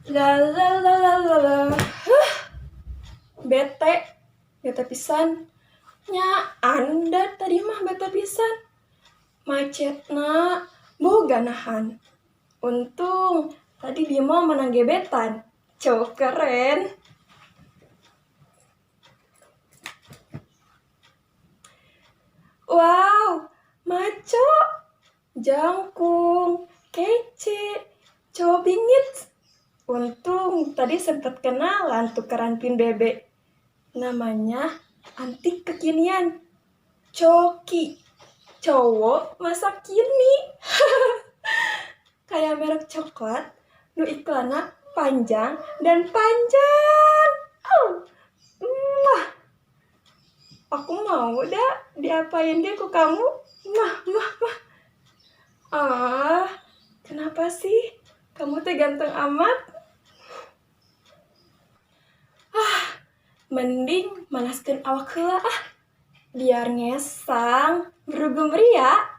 La la la la la la. Huh. Bete, bete pisan. Nya anda tadi mah bete pisan. Macetna boga nahan. Untung tadi dia mau menang gebetan. Cowok keren. Wow, maco, jangkung, kece, cowok bingit. Untung tadi sempet kenalan tukeran pin BB. Namanya antik kekinian. Coki. Cowok masa kini. Kayak merek coklat, nu iklanna panjang dan panjang. Oh. Mwah. Aku mau dah diapain dia ku kamu. Mah, mah, mah. Ah, kenapa sih? Kamu teh ganteng amat. Ah, mending manaskeun awak heula ah. Biar ngesang, berugum ria.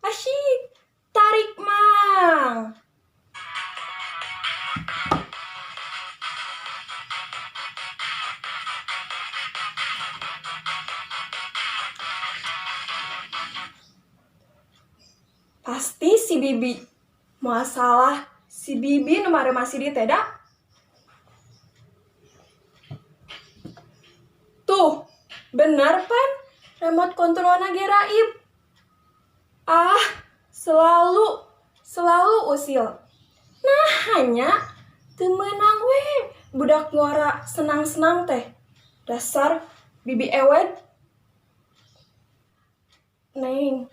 Asyik, tarik mang. Pasti si Bibi. Masalah si Bibi nu masih di teda. Tuh, bener pan? Remote kontrolna ge raib. Ah, selalu selalu usil. Nah, hanya teu meunang we budak ngora senang-senang teh. Dasar Bibi ewed. Neng,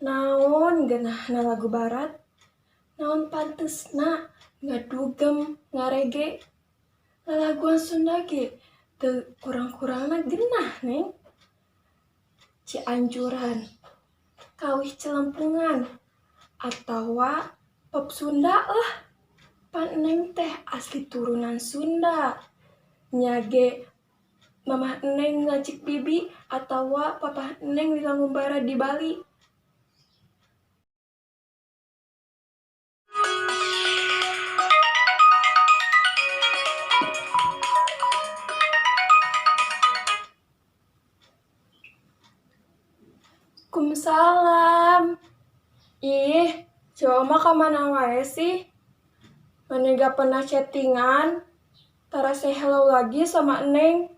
naon geunahna lagu barat? Naon pantesna ngadugem ngarege? Lalaguan Sunda ge teu kurang-kurangna geunah, Neng. Cianjuran, kawih celempungan, atawa pop Sunda lah. Pan Neng teh asli turunan Sunda. Nya ge mamah Neng ngacik bibi atawa papah Neng lila ngumbara di Bali. Waalaikumsalam. Ih, cowok mah kamana wae sih? Mane gak pernah chattingan? Tara say hello lagi sama Neng.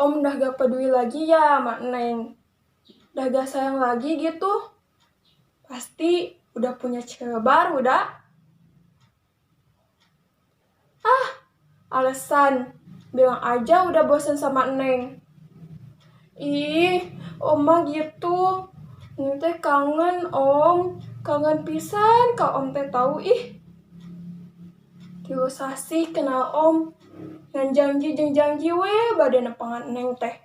Om udah gak peduli lagi ya sama Neng. Udah gak sayang lagi gitu. Pasti udah punya cewek baru dah. Ah, alasan. Bilang aja udah bosen sama Neng. Ih, Om mah gitu. Neng teh kangen, Om. Kangen pisan ka Om teh tahu ih. 3 sasih kenal Om. Ngan janji jeung janji we bade nepangan Neng teh.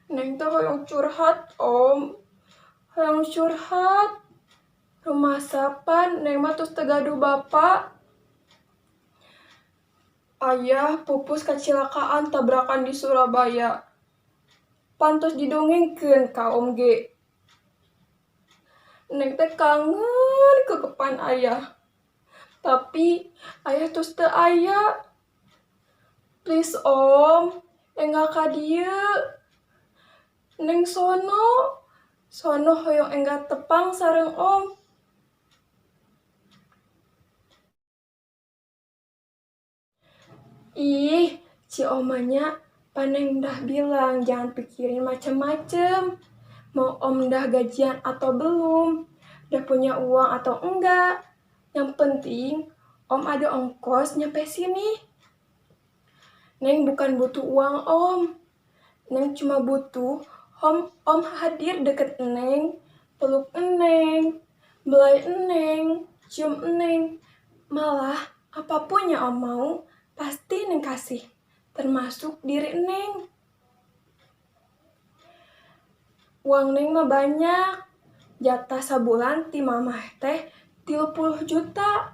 Neng teh hoyong curhat, Om. Hoyong curhat. Rumah sapan Neng mah tos teu gaduh bapak. Ayah pupus kacilakaan tabrakan di Surabaya. Pantos didongengkeun ka Om ge. Neng teh kangen kekepan ayah. Tapi ayah tos teu aya. Please Om, enggal ka dieu. Neng sono. Sono hoyong enggal tepang sareng Om. Ih, ci omanya paneng dah bilang jangan pikirin macem-macem. Mau Om dah gajian atau belum, udah punya uang atau enggak. Yang penting Om ada ongkos nyampe sini. Neng bukan butuh uang Om. Neng cuma butuh Om hadir deket Neng, peluk Neng, belai Neng, cium Neng. Malah apapun yang Om mau, pasti Neng kasih, termasuk diri Neng. Uang Neng mah banyak, jatah sabulan ti mamah teh 30 juta.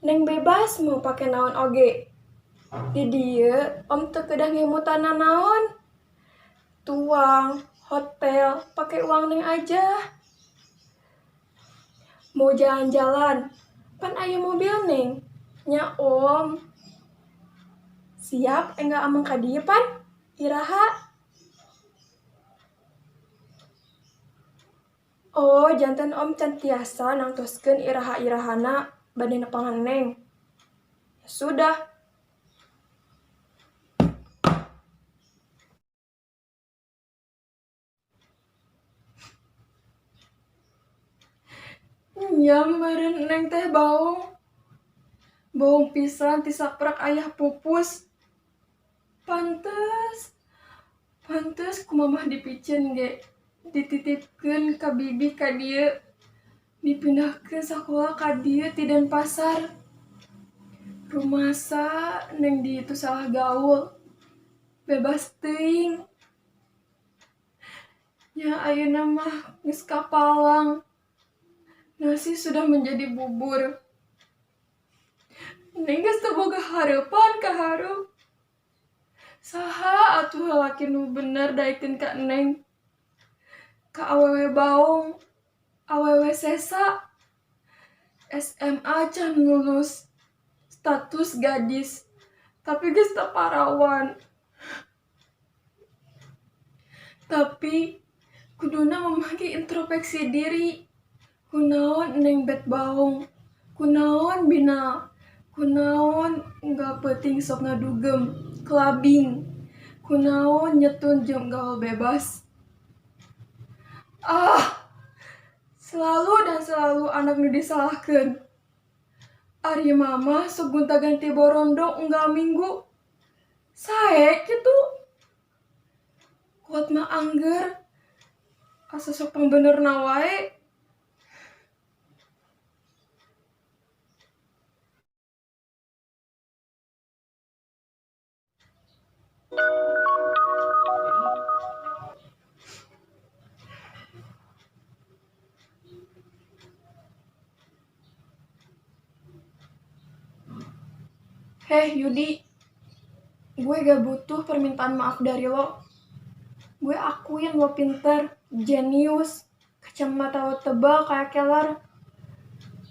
Neng bebas mau pakai naon oge. Di dieu Om teu kedah ngemutan naon. Tuang, hotel, pakai uang Neng aja. Mau jalan-jalan, pan aya mobil Neng. Nya Om. Siap enggal ameng ka dieu pan? Iraha? Oh, janten Om can tiasa nangtoskeun iraha-irahana bade nepangan Neng. Ya sudah. Nya meureun Neng teh baong. Baong pisan ti saprak ayah pupus. Pantes. Pantes ku mamah dipiceun ge. Dititipkeun ka bibi ka dieu. Dipindahkeun sakola ka dieu ti Denpasar. Rumasa Neng di ditu salah gaul. Bebas teuing. Nya ayeuna mah geus kapalang. Nasi sudah menjadi bubur. Neng geus teu boga hareupan ka hareup. Saha atuh lalaki nu bener daekeun ka Neng? Ka awewe baong, awewe sesa. SMA can lulus, status gadis, tapi geus teu parawan. Tapi kuduna mamah ge introspeksi diri. Kunaon Neng bet baong, kunaon binal, kunaon unggal peuting sok ngadugem, clubbing, kunaon nyetun jeung gaul bebas. Ah, selalu dan selalu anak nu disalahkeun. Ari mama sok gonta-ganti borondo unggal minggu. Sae kitu. Kuat mah angger. Asa sok pangbenerna wae. Heh Yudi, gue gak butuh permintaan maaf dari lo. Gue akuin lo pinter, jenius, kacamata lo tebal kayak keler.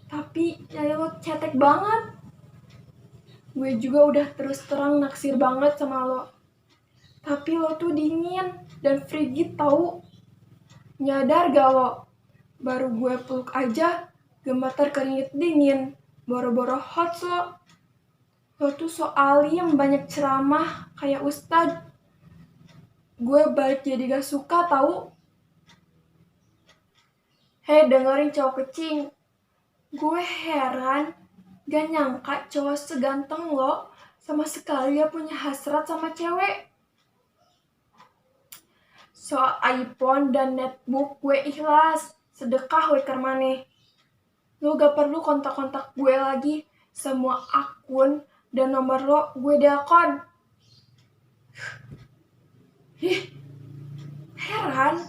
Tapi nyali lo cetek banget. Gue juga udah terus terang naksir banget sama lo. Tapi lo tuh dingin dan frigid tau. Nyadar gak lo? Baru gue peluk aja, gemeter keringet dingin, boro-boro hot lo. Lo tuh so alim, banyak ceramah, kayak ustad. Gue balik jadi gak suka tau. Hei, dengerin cowok kecing. Gue heran, gak nyangka cowok seganteng lo sama sekali gak punya hasrat sama cewek. Soal iPhone dan netbook gue ikhlas, sedekah we keur maneh. Lo gak perlu kontak-kontak gue lagi, semua akun dan nomor lo gue delkon. Ih, heran.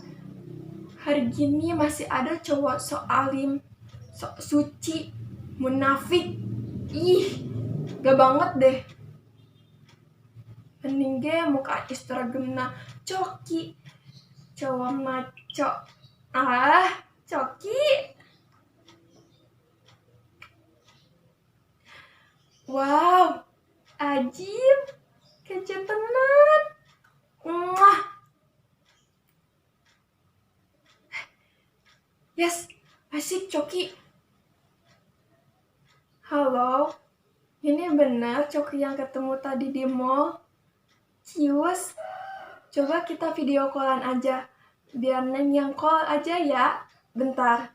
Hari gini masih ada cowok sok alim, sok suci, munafik. Ih, gak banget deh. Mending ge muka Instagramna Coki, cowok maco. Ah, Coki. Wow, ajib, kece tenan. Mwah. Yes, asik Coki. Halo, ini benar Coki yang ketemu tadi di mall? Cius, coba kita video callan aja. Biar Neng yang call aja ya. Bentar.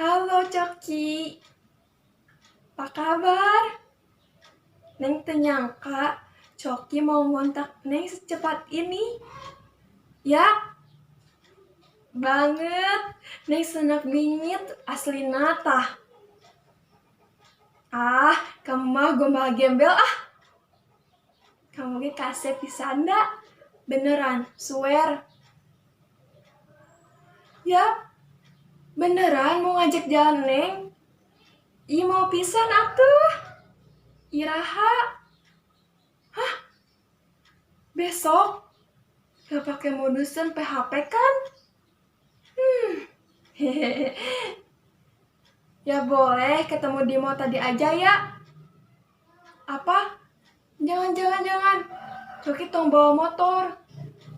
Halo Coki, apa kabar? Neng teu nyangka Coki mau ngontak Neng secepat ini. Ya, banget. Neng senang bingit asli tah. Ah, kamu mah gombal gembel ah. Kamu ge kasep pisan da. Beneran, swear. Ya, beneran mau ngajak jalan Neng? Ih, mau pisan atuh. Iraha. Hah? Besok? Gak pakai modusan PHP kan? Ya boleh, ketemu di mall tadi aja ya. Apa? Jangan, jangan, jangan. Coki tong bawa motor.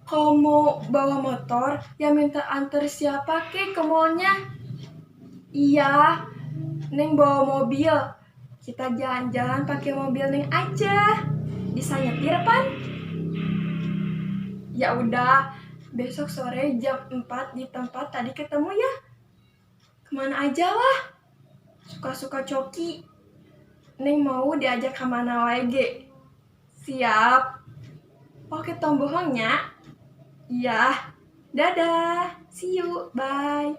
Kalau mau bawa motor, ya minta antar siapa ke mallnya. Iya, Neng bawa mobil. Kita jalan-jalan pakai mobil Neng aja. Bisa nyetir, Pan? Ya udah, besok sore jam 4 di tempat tadi ketemu ya. Kemana aja lah. Suka-suka Coki. Neng mau diajak kemana lagi? Siap. Oke, tong bohongnya. Iya. Dadah. See you. Bye.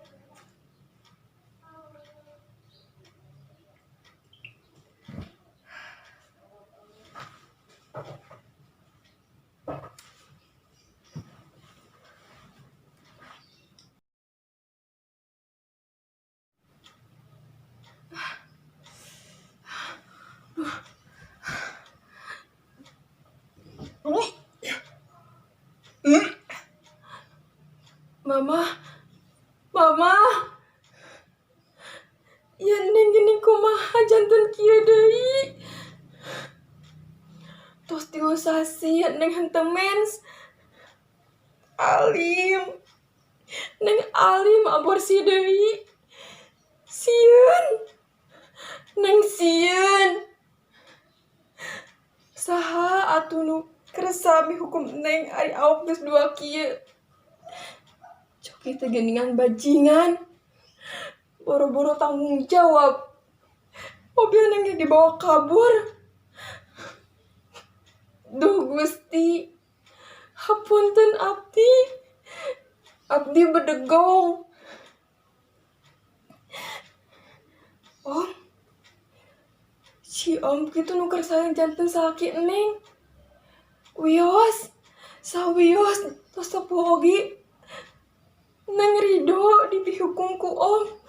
Mama, Mama, ya Neng gini kumaha janten kieu deui. Tos 3 sasi Neng henteu mens. Alim, Neng alim aborsi deui. Sieun, Neng sieun. Saha atuh nu kersa mihukum Neng ari awak geus 2 kieu. Coki teh geuningan bajingan. Boro-boro tanggung jawab. Mobil Neng ge dibawa kabur. Duh Gusti, hapunten abdi. Abdi bedegong. Om, si Om kitu nu keur sayang janten salaki Neng. Wios, sawios tos sepuh oge. Neng ridho dipihukum ku Om.